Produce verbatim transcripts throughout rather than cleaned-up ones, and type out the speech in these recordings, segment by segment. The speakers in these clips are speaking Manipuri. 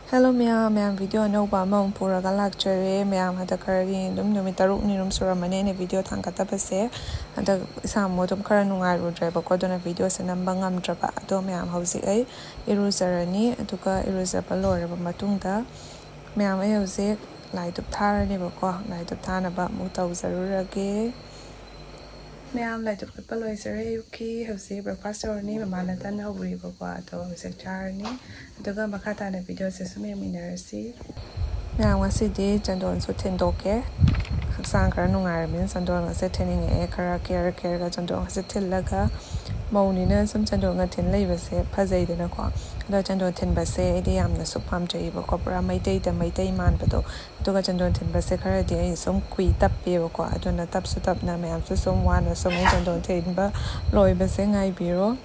Hello ꯃꯌꯥꯝ, ꯃꯌꯥꯝ video ꯑꯅꯧꯕ ꯑꯃꯃꯨꯛ ꯄꯨꯔꯒ ꯂꯥꯛꯆꯔꯦ꯫ ꯃꯌꯥꯝ ꯍꯟꯗꯛ ꯈꯔꯗꯤ ꯑꯗꯨꯝ ꯅꯨꯃꯤꯠ ꯇꯔꯨꯛꯅꯤ ꯑꯗꯨꯝ ꯁꯨꯔꯝꯃꯅꯤ ꯑꯩꯅ video ꯊꯥꯡꯒꯠꯇꯕꯁꯦ꯫ ꯍꯟꯗꯛ ꯏꯁꯥ ꯑꯃꯨꯛ ꯑꯗꯨꯝ ꯈꯔ ꯅꯨꯡꯉꯥꯏꯔꯨꯗ꯭ꯔꯦꯕꯀꯣ, ꯑꯗꯨꯅ videoꯁꯦ ꯅꯝꯕ ꯉꯝꯗ꯭ꯔꯕ꯫ ꯑꯗꯣ ꯃꯌꯥꯝ ꯍꯧꯖꯤꯛ ꯑꯩ ꯏꯔꯨꯖꯔꯅꯤ, ꯑꯗꯨꯒ ꯏꯔꯨꯖꯕ ꯂꯣꯏꯔꯕ ꯃꯇꯨꯡꯗ ꯃꯌꯥꯝ ꯑꯩ ꯍꯧꯖꯤꯛ ꯂꯥꯏ ꯙꯨꯞ ꯊꯥꯔꯅꯦꯕꯀꯣ꯫ ꯂꯥꯏ ꯙꯨꯞ ꯊꯥꯅꯕ ꯑꯃꯨꯛ ꯇꯧꯖꯔꯨꯔꯒꯦ꯫ ꯃꯌꯥꯝ ꯂꯥꯏ ꯙꯨꯞ ꯀꯠꯄ ꯂꯣꯏꯖꯔꯦ꯫ ꯑꯌꯨꯛꯀꯤ ꯍꯧꯖꯤꯛ breakfast ꯇꯧꯔꯅꯤ꯫ ꯃꯃꯥꯅ ꯇꯟ ꯍꯧꯔꯤꯕꯀꯣ, ꯑꯗꯣ ꯍꯧꯖꯤꯛ ꯆꯥꯔꯅꯤ꯫ ꯑꯗꯨꯒ ꯃꯈꯥ ꯇꯥꯅ videoꯁꯦ ꯁꯨꯝ ꯌꯦꯡꯃꯤꯟꯅꯔꯁꯤ꯫ ꯃꯌꯥꯝ ꯉꯁꯤꯗꯤ ꯆꯟꯗꯣꯟꯁꯨ ꯊꯤꯟꯗꯣꯛꯀꯦ꯫ ꯍꯛꯆꯥꯡ ꯈꯔ ꯅꯨꯡꯉꯥꯏꯔꯕꯅꯤꯅ ꯆꯟꯗꯣꯟꯒꯁꯦ ꯊꯤꯟꯅꯤꯡꯉꯛꯑꯦ꯫ ꯈꯔ ꯀꯦꯔ ꯀꯦꯔꯒ ꯆꯟꯗꯣꯟꯒꯁꯦ ꯊꯤꯜꯂꯒ, ꯃꯧꯅꯤꯅ ꯁꯨꯝ ꯆꯟꯗꯣꯟꯒ ꯊꯤꯟ ꯂꯩꯕꯁꯦ ꯐꯖꯩꯗꯅꯀꯣ꯫ ꯑꯗꯣ ꯆꯟꯗꯣꯟ ꯊꯤꯟꯕꯁꯦ ꯑꯩꯗꯤ ꯌꯥꯝꯅꯁꯨ ꯄꯥꯝꯖꯩꯌꯦꯕꯀꯣ, ꯄꯨꯔꯥ ꯃꯩꯇꯩꯗ ꯃꯩꯇꯩ ꯃꯥꯟꯕꯗꯣ꯫ ꯑꯗꯨꯒ ꯆꯟꯗꯣꯟ ꯊꯤꯟꯕꯁꯦ ꯈꯔꯗꯤ ꯑꯩ ꯁꯨꯝ ꯀꯨꯏ ꯇꯞꯄꯦꯕꯀꯣ, ꯑꯗꯨꯅ ꯇꯞꯁꯨ ꯇꯞꯅ ꯃꯌꯥꯝꯁꯨ ꯁꯨꯝ ꯋꯥꯅ ꯁꯨꯝ ꯑꯩ ꯆꯟꯗꯣꯟ ꯊꯤꯟꯕ ꯂꯣꯏꯕꯁꯦ ꯉꯥꯏꯕꯤꯔꯣ꯫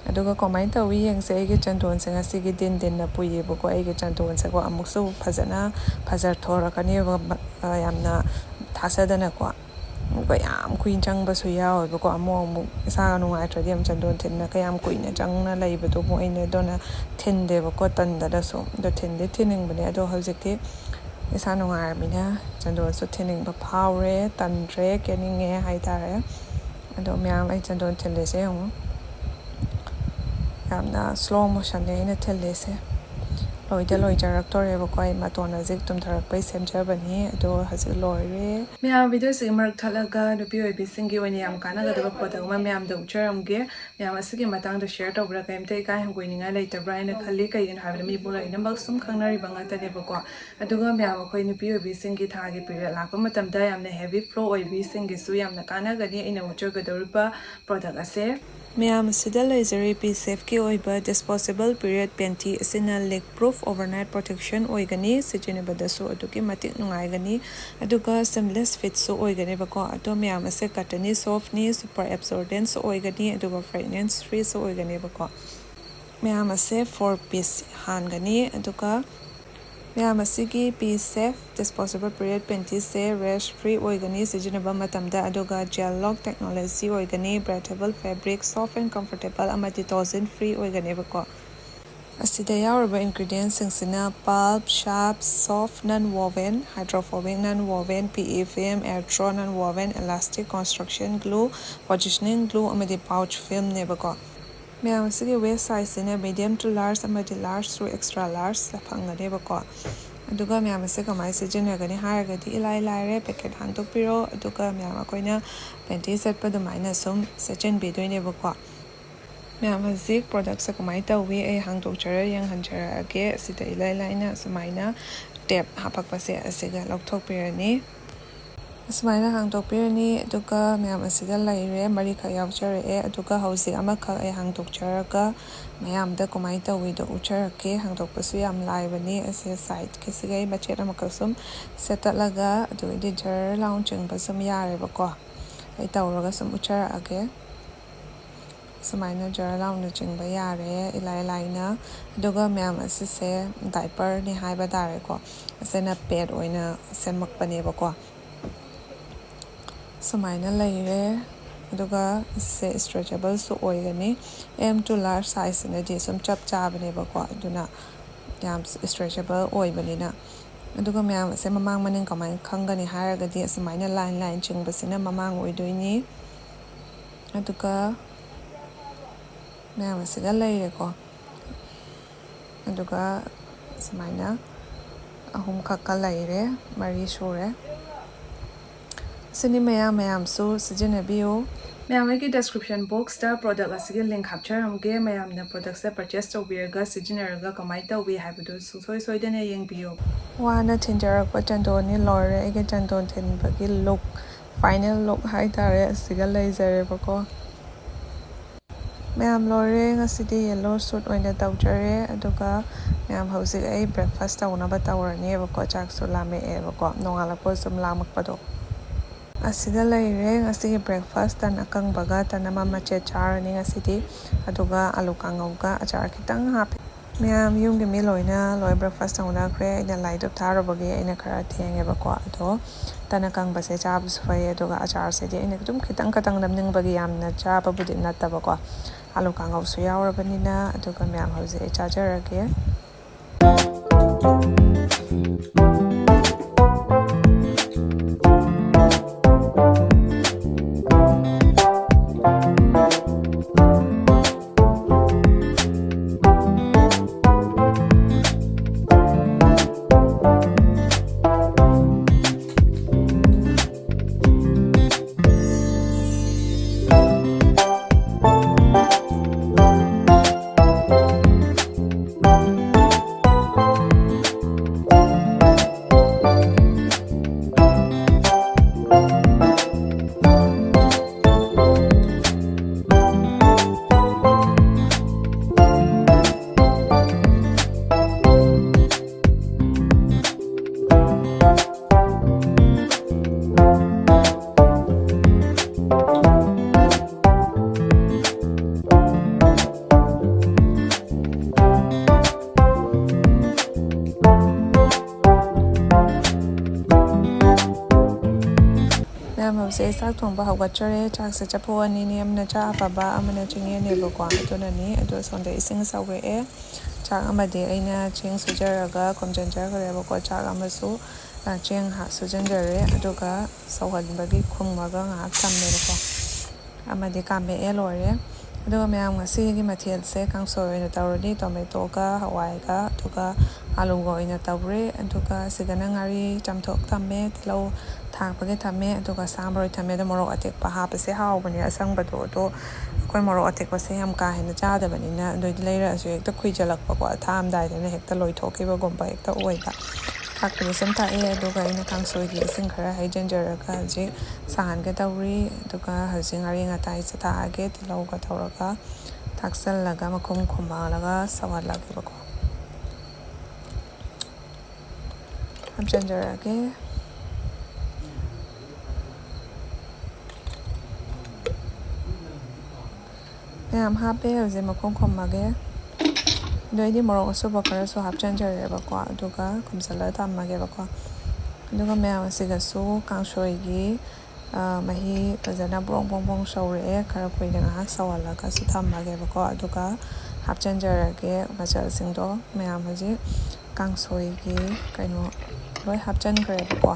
ꯑꯗꯨꯒ ꯀꯃꯥꯏꯅ ꯇꯧꯏ ꯌꯦꯡꯁꯦ꯫ ꯑꯩꯒꯤ ꯆꯟꯗꯣꯟꯁꯦ ꯉꯁꯤꯒꯤ ꯗꯤꯟ ꯗꯤꯟꯅ ꯄꯨꯏꯌꯦꯕꯀꯣ꯫ ꯑꯩꯒꯤ ꯆꯟꯗꯣꯟꯁꯦꯀꯣ ꯑꯃꯨꯛꯁꯨ ꯐꯖꯅ ꯐꯖꯊꯣꯔꯛꯀꯅꯦꯕ, ꯌꯥꯝꯅ ꯊꯥꯖꯗꯅꯀꯣ꯫ ꯑꯗꯨꯒ ꯌꯥꯝ ꯀꯨꯏꯅ ꯆꯪꯕꯁꯨ ꯌꯥꯎꯋꯦꯕꯀꯣ꯫ ꯑꯃꯨꯛ ꯑꯃꯨꯛ ꯏꯁꯥꯒ ꯅꯨꯡꯉꯥꯏꯇ꯭ꯔꯗꯤ ꯑꯃꯨꯛ ꯆꯟꯗꯣꯟ ꯊꯤꯟꯅ ꯀꯌꯥꯝ ꯀꯨꯏꯅ ꯆꯪꯅ ꯂꯩꯕꯗꯨ ꯑꯃꯨꯛ ꯑꯩꯅ ꯑꯗꯨꯅ ꯊꯤꯟꯗꯦꯕꯀꯣ, ꯇꯟꯗꯅꯁꯨ꯫ ꯑꯗꯣ ꯊꯤꯟꯗꯤ ꯊꯤꯟꯅꯤꯡꯕꯅꯦ꯫ ꯑꯗꯣ ꯍꯧꯖꯤꯛꯇꯤ ꯏꯁꯥ ꯅꯨꯡꯉꯥꯏꯔꯕꯅꯤꯅ ꯆꯟꯗꯣꯟꯁꯨ ꯊꯤꯟꯅꯤꯡꯕ ꯐꯥꯎꯔꯦ, ꯇꯟꯗ꯭ꯔꯦ, ꯀꯦꯅꯤꯡꯉꯦ ꯍꯥꯏꯇꯥꯔꯦ꯫ ꯑꯗꯣ ꯃꯌꯥꯝ ꯑꯩ ꯆꯟꯗꯣꯟ ꯊꯤꯜꯂꯤꯁꯦ ꯌꯦꯡꯉꯨ꯫ ꯌꯥꯝꯅ slow motionꯅꯦ ꯑꯩꯅ ꯊꯤꯜꯂꯤꯁꯦ꯫ ꯂꯣꯏꯗ ꯂꯣꯏꯖꯔꯛꯇꯣꯔꯦꯕꯀꯣ꯫ ꯑꯩ ꯃꯇꯣꯟ ꯍꯧꯖꯤꯛ ꯇꯨꯝꯊꯔꯛꯄꯩ ꯁꯦꯝꯖꯕꯅꯤ꯫ ꯑꯗꯣ ꯍꯧꯖꯤꯛ ꯂꯣꯏꯔꯦ꯫ ꯃꯌꯥꯝ videoꯁꯤꯒꯤ ꯃꯔꯛ ꯊꯠꯂꯒ ꯅꯨꯄꯤ ꯑꯣꯏꯕꯤꯁꯤꯡꯒꯤ ꯑꯣꯏꯅ ꯌꯥꯝ ꯀꯥꯟꯅꯒꯗꯕ product ꯑꯃ ꯃꯌꯥꯝꯗ ꯎꯠꯆꯔꯝꯒꯦ꯫ ꯃꯌꯥꯝ ꯑꯁꯤꯒꯤ ꯃꯇꯥꯡꯗ share ꯇꯧꯕꯗ ꯀꯔꯤꯝꯇ ꯏꯀꯥꯏ ꯍꯪꯒꯣꯏꯅꯤꯡꯉꯥꯏ ꯂꯩꯇꯕ꯭ꯔꯥ ꯍꯥꯏꯅ ꯈꯜꯂꯤ꯫ ꯀꯩꯒꯤꯅꯣ ꯍꯥꯏꯕꯗ ꯃꯤꯕꯨ ꯂꯣꯏꯅꯃꯛ ꯁꯨꯝ ꯈꯪꯅꯔꯤꯕ ꯉꯥꯛꯇꯅꯦꯕꯀꯣ꯫ ꯑꯗꯨꯒ ꯃꯌꯥꯝ ꯑꯩꯈꯣꯏ ꯅꯨꯄꯤ ꯑꯣꯏꯕꯤꯁꯤꯡꯒꯤ ꯊꯥꯒꯤ period ꯂꯥꯛꯄ ꯃꯇꯝꯗ ꯌꯥꯝꯅ heavy flow ꯑꯣꯏꯕꯤꯁꯤꯡꯒꯤꯁꯨ ꯌꯥꯝꯅ ꯀꯥꯟꯅꯒꯅꯤ ꯑꯩꯅ ꯎꯠꯆꯒꯗꯧꯔꯤꯕ product ꯑꯁꯦ꯫ ꯃꯌꯥꯝ ꯑꯁꯤꯗ ꯂꯩꯖꯔꯤ P Safeꯀꯤ ꯑꯣꯏꯕ disposable period panty꯫ ꯑꯁꯤꯅ leak proof overnight protection ꯑꯣꯏꯒꯅꯤ, ꯁꯤꯖꯤꯟꯅꯕꯗꯁꯨ ꯑꯗꯨꯛꯀꯤ ꯃꯇꯤꯛ ꯅꯨꯡꯉꯥꯏꯒꯅꯤ꯫ ꯑꯗꯨꯒ seamless fitꯁꯨ ꯑꯣꯏꯒꯅꯦꯕꯀꯣ꯫ ꯑꯗꯣ ꯃꯌꯥꯝ ꯑꯁꯦ cottonꯅꯤ, softꯅꯤ, super absorbentꯁꯨ ꯑꯣꯏꯒꯅꯤ, ꯑꯗꯨꯒ fragrance freeꯁꯨ ꯑꯣꯏꯒꯅꯦꯕꯀꯣ꯫ ꯃꯌꯥꯝ ꯑꯁꯦ four piece ꯍꯥꯟꯒꯅꯤ꯫ ꯑꯗꯨꯒ ꯃꯌꯥꯝ ꯑꯁꯤꯒꯤ P Safe disposable period pantyꯁꯦ rash free ꯑꯣꯏꯒꯅꯤ ꯁꯤꯖꯤꯟꯅꯕ ꯃꯇꯝꯗ, ꯑꯗꯨꯒ gel lock technology ꯑꯣꯏꯒꯅꯤ, breathable fabric, soft and comfortable ꯑꯃꯗꯤ toxin free ꯑꯣꯏꯒꯅꯦꯕꯀꯣ꯫ ꯑꯁꯤꯗ ꯌꯥꯎꯔꯤꯕ ingredients ꯁꯤꯡꯁꯤꯅ pulp, sharp, soft non-woven, hydrophobic non-woven, P E F M, airthrow non-woven, elastic construction glue, positioning glue ꯑꯃꯗꯤ pouch film ꯅꯦꯕꯀꯣ꯫ ꯃꯌꯥꯝ ꯑꯁꯤꯒꯤ waist size ꯁꯤꯅ medium to large ꯑꯃꯗꯤ large to extra large ꯐꯪꯒꯅꯦꯕꯀꯣ꯫ ꯑꯗꯨꯒ ꯃꯌꯥꯝ ꯑꯁꯤ ꯀꯃꯥꯏꯅ ꯁꯤꯖꯤꯟꯅꯒꯅꯤ ꯍꯥꯏꯔꯒꯗꯤ ꯏꯂꯥꯏ ꯂꯥꯏꯔꯦ꯫ Packet ꯍꯥꯡꯗꯣꯛꯄꯤꯔꯣ, ꯑꯗꯨꯒ ꯃꯌꯥꯝ ꯑꯩꯈꯣꯏꯅ panty ꯁꯦꯠꯄ ꯑꯗꯨꯃꯥꯏꯅ ꯁꯨꯝ ꯁꯦꯠꯆꯤꯟꯕꯤꯗꯣꯏꯅꯦꯕꯀꯣ꯫ ꯃꯌꯥꯝ ꯍꯧꯖꯤꯛ product ꯁꯦ ꯀꯃꯥꯏꯅ ꯇꯧꯏ ꯑꯩ ꯍꯥꯡꯗꯣꯛꯆꯔ ꯌꯦꯡꯍꯟꯖꯔꯛꯑꯒꯦ꯫ ꯑꯁꯤꯗ ꯏꯂꯥꯏ ꯂꯥꯏꯅ ꯁꯨꯃꯥꯏꯅ tape ꯍꯥꯄꯛꯄꯁꯦ ꯑꯁꯤꯒ ꯂꯧꯊꯣꯛꯄꯤꯔꯅꯤ꯫ ꯑꯁꯨꯃꯥꯏꯅ ꯍꯥꯡꯗꯣꯛꯄꯤꯔꯅꯤ꯫ ꯑꯗꯨꯒ ꯃꯌꯥꯝ ꯑꯁꯤꯗ ꯂꯩꯔꯦ, ꯃꯔꯤꯈꯛ ꯌꯥꯎꯖꯔꯛꯑꯦ꯫ ꯑꯗꯨꯒ ꯍꯧꯖꯤꯛ ꯑꯃꯈꯛ ꯑꯩ ꯍꯥꯡꯗꯣꯛꯆꯔꯒ ꯃꯌꯥꯝꯗ ꯀꯃꯥꯏꯅ ꯇꯧꯏꯗꯣ ꯎꯠꯆꯔꯛꯀꯦ꯫ ꯍꯥꯡꯗꯣꯛꯄꯁꯨ ꯌꯥꯝ ꯂꯥꯏꯕꯅꯤ꯫ ꯑꯁꯤ side ꯀꯤꯁꯤꯒ ꯑꯩ ꯃꯆꯦꯠ ꯑꯃꯈꯛ ꯁꯨꯝ ꯁꯦꯠꯇꯠꯂꯒ ꯑꯗꯨꯒꯤꯗꯤ ꯖꯔ ꯂꯥꯎꯅ ꯆꯤꯡꯕ ꯁꯨꯝ ꯌꯥꯔꯦꯕꯀꯣ꯫ ꯑꯩ ꯇꯧꯔꯒ ꯁꯨꯝ ꯎꯠꯆꯔꯛꯑꯒꯦ꯫ ꯁꯨꯃꯥꯏꯅ ꯖꯔ ꯂꯥꯎꯅ ꯆꯤꯡꯕ ꯌꯥꯔꯦ ꯏꯂꯥꯏ ꯂꯥꯏꯅ꯫ ꯑꯗꯨꯒ ꯃꯌꯥꯝ ꯑꯁꯤꯁꯦ diaper ꯅꯤ ꯍꯥꯏꯕ ꯇꯥꯔꯦꯀꯣ꯫ ꯑꯁꯤꯅ pad ꯑꯣꯏꯅ ꯁꯦꯝꯃꯛꯄꯅꯦꯕꯀꯣ꯫ ꯁꯨꯃꯥꯏꯅ ꯂꯩꯔꯦ꯫ ꯑꯗꯨꯒ ꯑꯁꯤꯁꯦ stretchable ꯁꯨ ꯑꯣꯏꯒꯅꯤ꯫ M to large size ꯁꯤꯅꯗꯤ ꯁꯨꯝ ꯆꯞ ꯆꯥꯕꯅꯦꯕꯀꯣ꯫ ꯑꯗꯨꯅ ꯌꯥꯝ stretchable ꯑꯣꯏꯕꯅꯤꯅ꯫ ꯑꯗꯨꯒ ꯃꯌꯥꯝ ꯑꯁꯦ ꯃꯃꯥꯡ ꯃꯅꯤꯡ ꯀꯃꯥꯏꯅ ꯈꯪꯒꯅꯤ ꯍꯥꯏꯔꯒꯗꯤ ꯑꯁꯨꯃꯥꯏꯅ line line ꯆꯤꯡꯕꯁꯤꯅ ꯃꯃꯥꯡ ꯑꯣꯏꯗꯣꯏꯅꯤ꯫ ꯑꯗꯨꯒ ꯃꯌꯥꯝ ꯑꯁꯤꯒ ꯂꯩꯔꯦꯀꯣ꯫ ꯑꯗꯨꯒ ꯁꯨꯃꯥꯏꯅ ꯑꯍꯨꯝꯈꯛꯀ ꯂꯩꯔꯦ, ꯃꯔꯤ ꯁꯨꯔꯦ꯫ ꯁꯤꯅꯤ ꯃꯌꯥꯝ, ꯃꯌꯥꯝꯁꯨ ꯁꯤꯖꯤꯟꯅꯕꯤꯌꯨ꯫ ꯃꯌꯥꯝ ꯑꯩꯒꯤ description box ꯇ product ꯑꯁꯤꯒꯤ link ꯍꯥꯞꯆꯔꯝꯒꯦ꯫ ꯃꯌꯥꯝꯅ product ꯁꯦ purchase ꯇꯧꯕꯤꯔꯒ ꯁꯤꯖꯤꯟꯅꯔꯒ ꯀꯃꯥꯏꯅ ꯇꯧꯏ ꯍꯥꯏꯕꯗꯨ ꯁꯨꯡꯁꯣꯏ ꯁꯣꯏꯗꯅ ꯌꯦꯡꯕꯤꯌꯨ꯫ ꯋꯥꯅ ꯊꯤꯟꯖꯔꯛꯄ ꯆꯟꯗꯣꯟꯅꯤ ꯂꯣꯏꯔꯦ꯫ ꯑꯩꯒꯤ ꯆꯟꯗꯣꯟ ꯊꯤꯟꯕꯒꯤ look, final look ꯍꯥꯏꯇꯥꯔꯦ, ꯑꯁꯤꯒ ꯂꯩꯖꯔꯦꯕꯀꯣ꯫ ꯃꯌꯥꯝ ꯂꯣꯏꯔꯦ꯫ ꯉꯁꯤꯗꯤ yellow suit ꯑꯣꯏꯅ ꯇꯧꯖꯔꯦ꯫ ꯑꯗꯨꯒ ꯃꯌꯥꯝ ꯍꯧꯖꯤꯛ ꯑꯩ breakfast ꯇꯧꯅꯕ ꯇꯧꯔꯅꯦꯕꯀꯣ꯫ ꯆꯥꯛꯁꯨ ꯂꯥꯝꯃꯛꯑꯦꯕꯀꯣ, ꯅꯣꯡꯉꯥꯜꯂꯛꯄ ꯁꯨꯝ ꯂꯥꯝꯃꯛꯄꯗꯣ꯫ ꯑꯁꯤꯗ ꯂꯩꯔꯦ ꯉꯁꯤꯒꯤ breakfast, ꯇꯟ ꯑꯀꯪꯕꯒ ꯇꯟ ꯑꯃ ꯃꯆꯦꯠ ꯆꯥꯔꯅꯤ ꯉꯁꯤꯗꯤ꯫ ꯑꯗꯨꯒ ꯑꯂꯨ ꯀꯥꯡꯉꯧꯒ ꯑꯆꯥꯔ ꯈꯤꯇꯪ ꯍꯥꯞꯄꯦ꯫ ꯃꯌꯥꯝ ꯌꯨꯝꯒꯤ ꯃꯤ ꯂꯣꯏꯅ ꯂꯣꯏ breakfast ꯇꯧꯅꯈ꯭ꯔꯦ꯫ ꯑꯩꯅ ꯂꯥꯏ ꯙꯨꯞ ꯊꯥꯔꯨꯕꯒꯤ ꯑꯩꯅ ꯈꯔ ꯊꯦꯡꯉꯦꯕꯀꯣ꯫ ꯑꯗꯣ ꯇꯟ ꯑꯀꯪꯕꯁꯦ ꯆꯥꯕꯁꯨ ꯐꯩ, ꯑꯗꯨꯒ ꯑꯆꯥꯔꯁꯤꯗꯤ ꯑꯩꯅ ꯑꯗꯨꯝ ꯈꯤꯇꯪ ꯈꯤꯇꯪ ꯅꯝꯅꯤꯡꯕꯒꯤ ꯌꯥꯝꯅ ꯆꯥꯕꯕꯨꯗꯤ ꯅꯠꯇꯕꯀꯣ꯫ ꯑꯥꯂꯨ ꯀꯥꯡꯉꯧꯁꯨ ꯌꯥꯎꯔꯕꯅꯤꯅ꯫ ꯑꯗꯨꯒ ꯃꯌꯥꯝ, ꯍꯧꯖꯤꯛ ꯑꯩ ꯆꯥꯖꯔꯒꯦ꯫ ꯃꯌꯥꯝ, ꯍꯧꯖꯤꯛ ꯑꯩ ꯆꯥꯛ ꯊꯣꯡꯕ ꯍꯧꯒꯠꯆꯔꯦ꯫ ꯆꯥꯛꯁꯦ ꯆꯐꯨ ꯑꯅꯤꯅꯤ, ꯑꯃꯅ ꯆꯥꯛ ꯑꯐꯕ, ꯑꯃꯅ ꯆꯤꯡꯌꯦꯟꯅꯦꯕꯀꯣ, ꯑꯗꯨꯅꯅꯤ꯫ ꯑꯗꯣ ꯁꯣꯝꯗ ꯏꯁꯤꯡ ꯁꯧꯔꯛꯑꯦ꯫ ꯆꯥꯛ ꯑꯃꯗꯤ ꯑꯩꯅ ꯆꯦꯡ ꯁꯨꯖꯔꯒ ꯈꯣꯝꯖꯤꯟꯖꯈ꯭ꯔꯦꯕꯀꯣ꯫ ꯆꯥꯛ ꯑꯃꯁꯨ, ꯑ, ꯆꯦꯡ ꯍꯥ-, ꯁꯨꯖꯤꯟꯖꯔꯦ꯫ ꯑꯗꯨꯒ ꯁꯧꯍꯟꯕꯒꯤ ꯈꯨꯝꯃꯒ ꯉꯥꯏꯍꯥꯛ ꯊꯝꯃꯦꯕꯀꯣ꯫ ꯑꯃꯗꯤ ꯀꯥꯝꯃꯛꯑꯦ, ꯂꯣꯏꯔꯦ꯫ ꯑꯗꯨꯒ ꯃꯌꯥꯝ, ꯉꯁꯤꯒꯤ ꯃꯊꯦꯜꯁꯦ ꯀꯥꯡꯁꯣꯏ ꯑꯣꯏꯅ ꯇꯧꯔꯅꯤ, ꯇꯣꯃꯦꯇꯣꯒ ꯍꯋꯥꯏꯒ ꯑꯗꯨꯒ ꯑꯂꯨꯒ ꯑꯣꯏꯅ ꯇꯧꯔꯦ꯫ ꯑꯗꯨꯒ ꯁꯤꯗꯅ ꯉꯥꯔꯤ ꯆꯥꯝꯊꯣꯛ ꯊꯝꯃꯦ, ꯇꯤꯜꯍꯧ ꯊꯥꯛꯄꯒꯤ ꯊꯝꯃꯦ, ꯑꯗꯨꯒ ꯁꯥ ꯃꯔꯣꯏ ꯊꯝꯃꯦ꯫ ꯑꯗꯣ ꯃꯣꯔꯣꯛ ꯑꯇꯦꯛꯄ ꯍꯥꯞꯄꯁꯦ ꯍꯥꯎꯕꯅꯦ ꯑꯁꯪꯕꯗꯣ꯫ ꯑꯗꯣ ꯑꯩꯈꯣꯏ ꯃꯣꯔꯣꯛ ꯑꯇꯦꯛꯄꯁꯦ ꯌꯥꯝ ꯀꯥ ꯍꯦꯟꯅ ꯆꯥꯗꯕꯅꯤꯅ, ꯑꯗꯨꯏꯗꯤ ꯂꯩꯔꯛꯑꯁꯨ ꯍꯦꯛꯇ ꯈꯨꯏꯖꯜꯂꯛꯄꯀꯣ, ꯊꯥꯛꯑꯝꯗꯥꯏꯗꯅ ꯍꯦꯛꯇ ꯂꯣꯏꯊꯣꯛꯈꯤꯕꯒꯨꯝꯕ ꯍꯦꯛꯇ ꯑꯣꯏꯕ꯫ ꯊꯥꯛꯄꯗꯤ ꯁꯨꯝ ꯊꯥꯛꯑꯦ꯫ ꯑꯗꯨꯒ ꯑꯩꯅ ꯀꯥꯡꯁꯣꯏꯒꯤ ꯏꯁꯤꯡ ꯈꯔ ꯍꯩꯖꯤꯟꯖꯔꯒ ꯍꯧꯖꯤꯛ ꯁꯥꯍꯟꯒꯦ ꯇꯧꯔꯤ꯫ ꯑꯗꯨꯒ ꯍꯧꯖꯤꯛ ꯉꯥꯔꯤ ꯉꯇꯥꯏꯁꯦ ꯊꯥꯛꯑꯒꯦ, ꯇꯤꯜꯍꯧꯒ ꯇꯧꯔꯒ ꯊꯥꯛꯆꯜꯂꯒ ꯃꯈꯨꯝ ꯈꯨꯝꯃꯜꯂꯒ ꯁꯧꯍꯜꯂꯒꯦꯕꯀꯣ꯫ ꯍꯥꯞꯆꯤꯟꯖꯔꯛꯑꯒꯦ꯫ ꯃꯌꯥꯝ ꯍꯥꯞꯄꯦ, ꯍꯧꯖꯤꯛ ꯃꯈꯨꯝ ꯈꯨꯝꯃꯒꯦ꯫ ꯑꯗꯣ ꯑꯩꯗꯤ ꯃꯣꯔꯣꯛ ꯑꯁꯨꯕ ꯈꯔꯁꯨ ꯍꯥꯞꯆꯤꯟꯖꯔꯦꯕꯀꯣ, ꯑꯗꯨꯒ ꯈꯨꯝꯖꯤꯜꯂꯒ ꯊꯝꯃꯒꯦꯕꯀꯣ꯫ ꯑꯗꯨꯒ ꯃꯌꯥꯝ ꯑꯁꯤꯒꯁꯨ ꯀꯥꯡꯁꯣꯏꯒꯤ ꯃꯍꯤ ꯐꯖꯅ ꯕ꯭ꯔꯣꯡ ꯕ꯭ꯔꯣꯡ ꯕ꯭ꯔꯣꯡ ꯁꯧꯔꯛꯑꯦ꯫ ꯈꯔ ꯀꯨꯏꯅ ꯉꯥꯏꯍꯥꯛ ꯁꯧꯍꯜꯂꯒꯁꯨ ꯊꯝꯃꯒꯦꯕꯀꯣ꯫ ꯑꯗꯨꯒ ꯍꯥꯞꯆꯤꯟꯖꯔꯒꯦ ꯃꯆꯜꯁꯤꯡꯗꯣ꯫ ꯃꯌꯥꯝ ꯍꯧꯖꯤꯛ ꯀꯥꯡꯁꯣꯏꯒꯤ ꯀꯩꯅꯣ ꯂꯣꯏ ꯍꯥꯞꯆꯤꯟꯈ꯭ꯔꯦꯕꯀꯣ꯫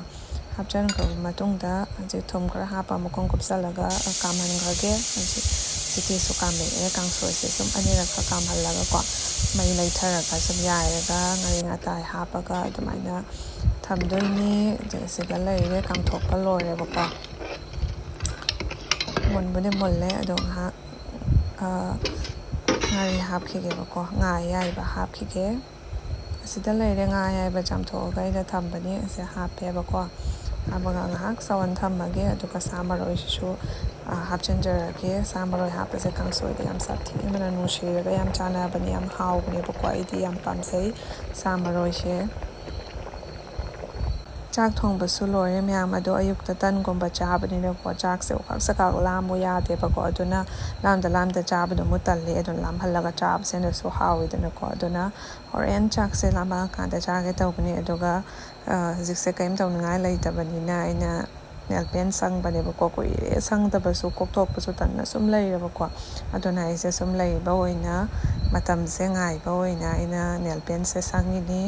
ꯍꯥꯞꯆꯤꯟꯈ꯭ꯔꯕ ꯃꯇꯨꯡꯗ ꯍꯧꯖꯤꯛ ꯊꯨꯝ ꯈꯔ ꯍꯥꯞꯄ ꯃꯈꯨꯝ ꯀꯨꯞꯁꯜꯂꯒ ꯀꯥꯝꯍꯟꯈ꯭ꯔꯒꯦ꯫ ꯍꯧꯖꯤꯛ ꯁꯤꯇꯤꯁꯨ ꯀꯥꯝꯃꯛꯑꯦ꯫ ꯀꯥꯡꯁꯣꯏꯁꯦ ꯁꯨꯝ ꯑꯅꯤꯔꯛꯈꯛ ꯀꯥꯝꯍꯜꯂꯒꯀꯣ, ꯃꯩ ꯂꯩꯊꯔꯒ ꯁꯨꯝ ꯌꯥꯏꯔꯒ ꯉꯥꯔꯤ ꯉꯇꯥꯏ ꯍꯥꯞꯄꯒ ꯑꯗꯨꯃꯥꯏꯅ ꯊꯝꯗꯣꯏꯅꯤ꯫ ꯁꯤꯗ ꯂꯩꯔꯦ, ꯀꯥꯝꯊꯣꯛꯄ ꯂꯣꯏꯔꯦꯕꯀꯣ꯫ ꯃꯨꯟꯕꯨꯗꯤ ꯃꯨꯜꯂꯦ, ꯑꯗꯣ ꯉꯥꯏꯍꯥꯛ ꯉꯥꯔꯤ ꯍꯥꯞꯈꯤꯒꯦꯕꯀꯣ꯫ ꯉꯥ ꯑꯌꯥꯏꯕ ꯍꯥꯞꯈꯤꯒꯦ꯫ ꯑꯁꯤꯗ ꯂꯩꯔꯦ, ꯉꯥ ꯑꯌꯥꯏꯕ ꯆꯥꯝꯊꯣꯛꯑꯒ ꯑꯩꯅ ꯊꯝꯕꯅꯤ꯫ ꯑꯁꯦ ꯍꯥꯞꯄꯦꯕꯀꯣ꯫ ꯍꯥꯞꯄꯒ ꯉꯥꯏꯍꯥꯛ ꯁꯧꯍꯟ ꯊꯝꯃꯒꯦ꯫ ꯑꯗꯨꯒ ꯁꯥ ꯃꯔꯣꯏꯁꯤꯁꯨ ꯍꯥꯞꯆꯤꯟꯖꯔꯒꯦ꯫ ꯁꯥ ꯃꯔꯣꯏ ꯍꯥꯞꯄꯁꯦ ꯀꯥꯡꯁꯣꯏꯗ ꯌꯥꯝ ꯁꯥꯊꯤꯅ ꯅꯨꯡꯁꯤꯔꯒ ꯌꯥꯝ ꯆꯥꯟꯅꯕꯅꯦ, ꯌꯥꯝ ꯍꯥꯎꯕꯅꯦꯕꯀꯣ꯫ ꯑꯩꯗꯤ ꯌꯥꯝ ꯄꯥꯝꯖꯩ ꯁꯥ ꯃꯔꯣꯏꯁꯦ꯫ ꯆꯥꯛ ꯊꯣꯡꯕꯁꯨ ꯂꯣꯏꯔꯦ ꯃꯌꯥꯝ꯫ ꯑꯗꯣ ꯑꯌꯨꯛꯇ ꯇꯟꯒꯨꯝꯕ ꯆꯥꯕꯅꯤꯅꯀꯣ, ꯆꯥꯛꯁꯦ ꯎꯈꯛ ꯁꯀꯥꯛ ꯂꯥꯝꯃꯨ ꯌꯥꯗꯦꯕꯀꯣ꯫ ꯑꯗꯨꯅ ꯂꯥꯝꯗ ꯂꯥꯝꯗ ꯆꯥꯕꯗꯨ ꯑꯃꯨꯛ ꯇꯜꯂꯤ꯫ ꯑꯗꯨꯅ ꯂꯥꯝꯍꯜꯂꯒ ꯆꯥꯕꯁꯤꯅꯁꯨ ꯍꯥꯎꯋꯤꯗꯅꯀꯣ꯫ ꯑꯗꯨꯅ ꯍꯣꯔꯦꯟ ꯆꯥꯛꯁꯦ ꯂꯥꯝꯃꯛꯑꯀꯥꯟꯗ ꯆꯥꯒꯦ ꯇꯧꯕꯅꯤ꯫ ꯑꯗꯨꯒ ꯍꯧꯖꯤꯛꯁꯦ ꯀꯔꯤꯝ ꯇꯧꯅꯤꯡꯉꯥꯏ ꯂꯩꯇꯕꯅꯤꯅ ꯑꯩꯅ ꯅꯦꯜ ꯄꯦꯟ ꯁꯪꯕꯅꯦꯕꯀꯣ꯫ ꯀꯨꯏꯔꯦ ꯁꯪꯗꯕꯁꯨ, ꯀꯣꯛꯊꯣꯛꯄꯁꯨ ꯇꯟꯅ ꯁꯨꯝ ꯂꯩꯔꯦꯕꯀꯣ꯫ ꯑꯗꯨꯅ ꯑꯩꯁꯦ ꯁꯨꯝ ꯂꯩꯕ ꯑꯣꯏꯅ, ꯃꯇꯝꯁꯦ ꯉꯥꯏꯕ ꯑꯣꯏꯅ ꯑꯩꯅ ꯅꯦꯜ ꯄꯦꯟꯁꯦ ꯁꯪꯉꯤꯅꯤ꯫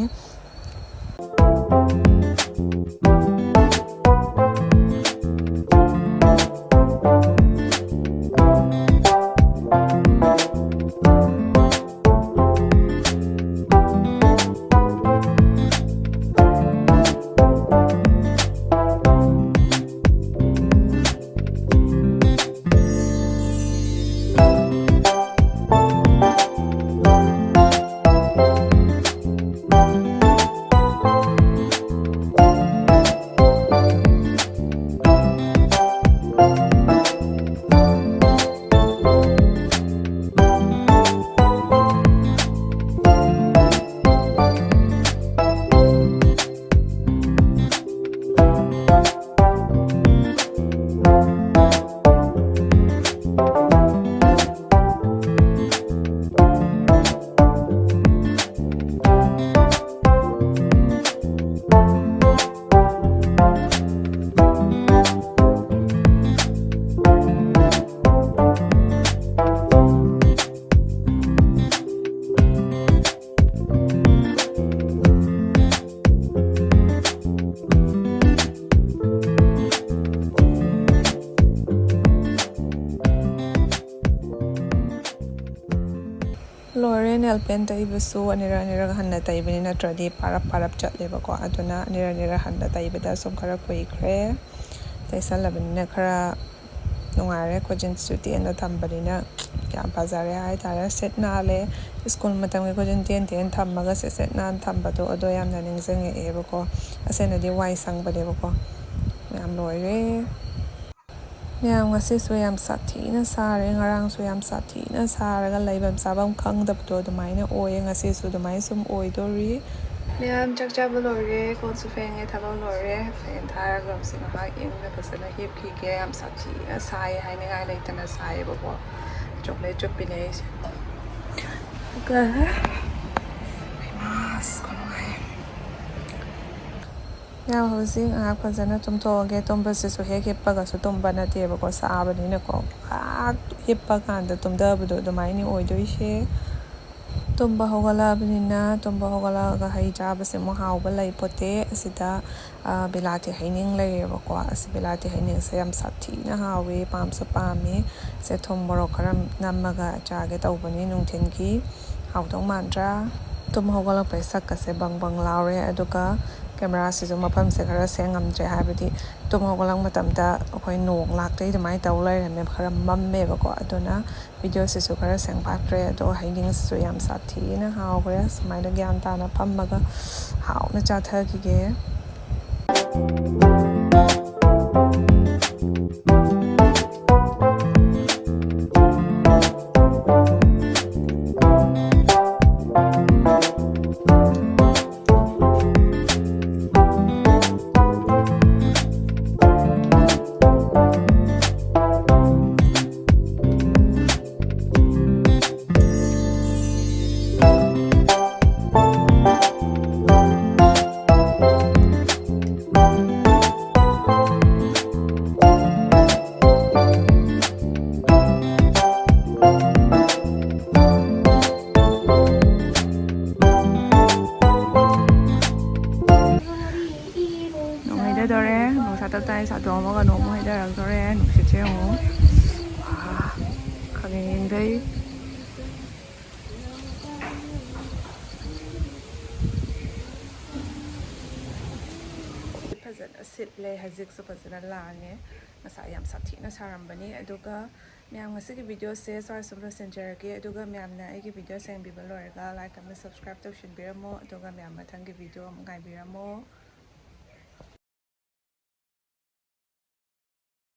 ꯐꯦꯟ ꯇꯩꯕꯁꯨ ꯑꯅꯤꯔꯛ ꯑꯅꯤꯔꯛ ꯍꯟꯅ ꯇꯩꯕꯅꯤ, ꯅꯠꯇ꯭ꯔꯗꯤ ꯄꯥꯔꯞ ꯄꯥꯔꯞ ꯆꯠꯂꯦꯕꯀꯣ꯫ ꯑꯗꯨꯅ ꯑꯅꯤꯔꯛ ꯑꯅꯤꯔꯛ ꯍꯟꯅ ꯇꯩꯕꯗ ꯁꯨꯝ ꯈꯔ ꯀꯨꯏꯈ꯭ꯔꯦ꯫ ꯇꯩꯁꯜꯂꯕꯅꯤꯅ ꯈꯔ ꯅꯨꯡꯉꯥꯏꯔꯦ꯫ ꯈꯨꯖꯤꯟꯁꯨ ꯇꯦꯟꯅ ꯊꯝꯕꯅꯤꯅ ꯌꯥꯝ ꯐꯖꯔꯦ ꯍꯥꯏꯇꯥꯔꯦ꯫ ꯁꯤꯠ ꯅꯥꯜꯂꯦ꯫ ꯁ꯭ꯀꯨꯜ ꯃꯇꯝꯒꯤ ꯈꯨꯖꯤꯟ ꯇꯦꯟ ꯇꯦꯟ ꯊꯝꯃꯒ ꯁꯤꯠ ꯁꯤꯠ ꯅꯥꯟ ꯊꯝꯕꯗꯣ, ꯑꯗꯣ ꯌꯥꯝꯅ ꯅꯤꯡꯁꯤꯡꯉꯛꯑꯦꯕꯀꯣ꯫ ꯑꯁꯦꯡꯅꯗꯤ ꯋꯥꯏ ꯁꯪꯕꯅꯦꯕꯀꯣ꯫ ꯌꯥꯝ ꯂꯣꯏꯔꯦ꯫ ꯃꯌꯥꯝ, ꯉꯁꯤꯁꯨ ꯌꯥꯝ ꯁꯥꯊꯤꯅ ꯁꯥꯔꯦ꯫ ꯉꯔꯥꯡꯁꯨ ꯌꯥꯝ ꯁꯥꯊꯤꯅ ꯁꯥꯔꯒ ꯂꯩꯐꯝ ꯆꯥꯐꯝ ꯈꯪꯗꯕꯗꯣ ꯑꯗꯨꯃꯥꯏꯅ ꯑꯣꯏꯌꯦ꯫ ꯉꯁꯤꯁꯨ ꯑꯗꯨꯃꯥꯏꯅ ꯁꯨꯝ ꯑꯣꯏꯗꯣꯔꯤ꯫ ꯃꯌꯥꯝ, ꯆꯥꯛ ꯆꯥꯕ ꯂꯣꯏꯔꯦ, ꯀꯣꯟꯁꯨ ꯐꯦꯡꯉꯦ, ꯊꯕꯛ ꯂꯣꯏꯔꯦ꯫ ꯐꯦꯟ ꯊꯥꯔꯒ ꯍꯧꯖꯤꯛ ꯉꯥꯏꯍꯥꯛ ꯏꯪꯅ ꯐꯖꯅ ꯍꯤꯞꯈꯤꯒꯦ꯫ ꯌꯥꯝ ꯁꯥꯊꯤꯅ ꯁꯥꯏ, ꯍꯥꯏꯅꯤꯡꯉꯥꯏ ꯂꯩꯇꯅ ꯁꯥꯏꯌꯦꯕꯀꯣ꯫ ꯆꯣꯀ꯭ꯂꯦꯠ ꯆꯨꯞꯄꯤꯅꯦ ꯑꯩꯁꯦ꯫ ꯑꯗꯨꯒ, ꯍꯩꯃꯥ, ꯑꯁ, ꯈꯨꯅꯨꯡꯉꯥꯏ꯫ ꯌꯥꯝ ꯍꯧꯖꯤꯛ ꯉꯥꯏꯍꯥꯛ ꯐꯖꯅ ꯇꯨꯝꯊꯣꯛꯑꯒꯦ꯫ ꯇꯨꯝꯕꯁꯤꯁꯨ ꯍꯦꯛ ꯍꯤꯞꯄꯒꯁꯨ ꯇꯨꯝꯕ ꯅꯠꯇꯦꯕꯀꯣ, ꯁꯥꯕꯅꯤꯅꯀꯣ꯫ ꯉꯥꯏꯍꯥꯛ ꯍꯤꯞꯄ ꯀꯥꯟꯗ ꯇꯨꯝꯊꯕꯗꯣ ꯑꯗꯨꯃꯥꯏꯅ ꯑꯣꯏꯗꯣꯏꯁꯦ꯫ ꯇꯨꯝꯕ ꯍꯧꯒꯠꯂꯛꯑꯕꯅꯤꯅ, ꯇꯨꯝꯕ ꯍꯧꯒꯠꯂꯛꯑꯒ ꯍꯩ ꯆꯥꯕꯁꯦ ꯑꯃꯨꯛ ꯍꯥꯎꯕ ꯂꯩ ꯄꯣꯠꯇꯦ꯫ ꯑꯁꯤꯗ, ꯑ, ꯕꯤꯂꯥꯇꯤ ꯍꯩꯅꯤꯡ ꯂꯩꯔꯦꯕꯀꯣ꯫ ꯑꯁꯤ ꯕꯤꯂꯥꯇꯤ ꯍꯩꯅꯤꯡꯁꯦ ꯌꯥꯝ ꯁꯥꯊꯤꯅ ꯍꯥꯎꯋꯦ, ꯄꯥꯝꯁꯨ ꯄꯥꯝꯃꯦ꯫ ꯁꯦ ꯊꯨꯝ ꯃꯣꯔꯣꯛ ꯈꯔ ꯅꯝꯃꯒ ꯆꯥꯒꯦ ꯇꯧꯕꯅꯤ ꯅꯨꯡꯊꯤꯜꯒꯤ꯫ ꯍꯥꯎꯗꯧ ꯃꯥꯟꯗ꯭ꯔꯥ? ꯇꯨꯝ ꯍꯧꯒꯠꯂꯛꯄꯩ ꯁꯛꯀꯁꯦ ꯕꯪ ꯕꯪ ꯂꯥꯎꯔꯦ꯫ ꯑꯗꯨꯒ ꯀꯦꯃꯦꯔꯥꯁꯤꯁꯨ ꯃꯐꯝꯁꯦ ꯈꯔ ꯁꯦꯡꯉꯝꯗ꯭ꯔꯦ, ꯍꯥꯏꯕꯗꯤ ꯇꯨꯝ ꯍꯧꯒꯠꯂꯛꯄ ꯃꯇꯝꯗ ꯑꯩꯈꯣꯏ ꯅꯣꯡ ꯂꯥꯛꯇꯣꯏ ꯑꯗꯨꯃꯥꯏꯅ ꯇꯧ ꯂꯩꯔꯝꯃꯦ, ꯈꯔ ꯃꯝꯃꯦꯕꯀꯣ꯫ ꯑꯗꯨꯅ ꯚꯤꯗꯤꯑꯣꯁꯤꯁꯨ ꯈꯔ ꯁꯦꯡ ꯐꯥꯠꯇ꯭ꯔꯦ꯫ ꯑꯗꯣ ꯍꯩꯅꯤꯡꯁꯤꯁꯨ ꯌꯥꯝ ꯁꯥꯊꯤꯅ ꯍꯥꯎꯈ꯭ꯔꯦ꯫ ꯁꯨꯃꯥꯏꯅ ꯒ꯭ꯌꯥꯟ ꯇꯥꯅ ꯐꯝꯃꯒ ꯍꯥꯎꯅ ꯆꯥꯊꯈꯤꯒꯦ꯫ ꯅꯣꯡ ꯍꯩꯊꯗꯧꯔꯦ꯫ ꯅꯨꯡꯁꯥ ꯇꯞ ꯇꯥꯏ ꯁꯥꯗꯣꯛꯑꯝꯃꯒ ꯅꯣꯡꯃꯨꯛ ꯍꯩꯊꯔꯛꯇꯣꯔꯦ꯫ ꯅꯨꯡꯁꯤꯠꯁꯦ ꯌꯦꯡꯉꯨ꯫ ꯋꯥ, ꯈꯪꯌꯦꯡ ꯌꯦꯡꯗꯩ꯫ ꯁꯤꯠꯂꯦ, ꯍꯧꯖꯤꯛꯁꯨ ꯐꯖꯅ ꯂꯥꯡꯉꯦ꯫ ꯉꯁꯥꯏ ꯌꯥꯝ ꯁꯥꯊꯤꯅ ꯁꯥꯔꯝꯕꯅꯤ꯫ ꯑꯗꯨꯒ ꯃꯌꯥꯝ, ꯉꯁꯤꯒꯤ ꯚꯤꯗꯤꯑꯣꯁꯦ ꯁ꯭ꯋꯥꯏ ꯁꯨꯝ ꯂꯣꯏꯁꯤꯟꯖꯔꯒꯦ꯫ ꯑꯗꯨꯒ ꯃꯌꯥꯝꯅ ꯑꯩꯒꯤ ꯚꯤꯗꯤꯑꯣꯁ ꯌꯦꯡꯕꯤꯕ ꯂꯣꯏꯔꯒ ꯂꯥꯏꯛ ꯑꯃ ꯁꯕꯁꯀ꯭ꯔꯥꯏꯕ ꯇꯧꯁꯤꯟꯕꯤꯔꯝꯃꯣ꯫ ꯑꯗꯨꯒ ꯃꯌꯥꯝ ꯃꯊꯪꯒꯤ ꯚꯤꯗꯤꯑꯣ ꯑꯃꯨꯛ ꯉꯥꯏꯕꯤꯔꯝꯃꯣ꯫